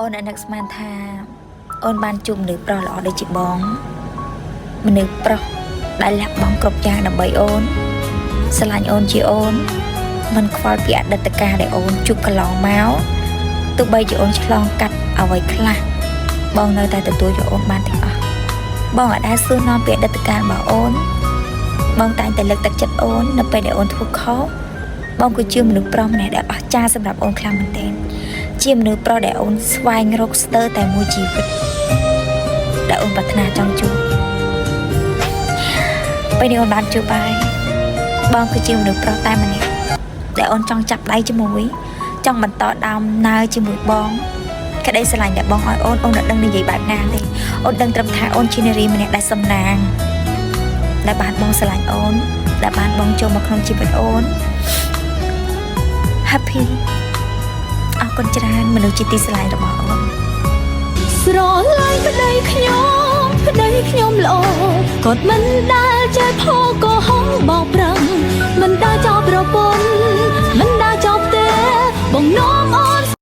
អូនអត់នឹកស្មានថាអូនបានជួបមនុស្សប្រុសល្អដូចជាបងមនុស្សប្រុសដែលលះបង់គ្រប់យ៉ាងដើម្បីអូនស្រឡាញ់អូនជាអូនមិនខ្វល់ពីអតីតកាលដែលអូនជួបកន្លងមកទោះបីជាអូនឆ្លងកាត់អ្វីខ្លះបងនៅតែទទួលយកអូនបានទាំងអស់បងអត់ដែលសួរនាំពីអតីតកាលរបស់អូនបងតែងតែលើកទឹកចិត្តអូននៅពេលដែលអូនធ្វើខុសបងគឺជាមនុស្សប្រុសម្នាក់ដែលអស្ចារ្យសម្រាប់អូនខ្លាំងមែនទែន ជាមនុស្សប្រុសដែលអូនស្វែងរកស្ទើរតែមួយជីវិតដែលអូនប្រាថ្នាចង់ជួបពេលនេះអូនបានជួបហើយបងគឺជាមនុស្សប្រុសតែម្នាក់ដែលអូនចង់ចាប់ដៃជាមួយចង់បន្តដើមណើជាមួយបងក្តីស្រឡាញ់ដែលបងឲ្យអូនអូនអត់ដឹងនិយាយបែបណាទេអូនដឹងត្រឹមថាអូនជានារីម្នាក់ដែលសំណាងដែលបានបងស្រឡាញ់អូនដែលបានបងចូលមកក្នុងជីវិតអូន Happy អរគុណច្រើនមនុស្សជាទីស្រឡាញ់របស់អូន ស្រឡាញ់ប្តីខ្ញុំប្តីខ្ញុំល្អគាត់មិនដែលចេះផកកុហកបោកប្រឹងមិនដែលចោលប្រព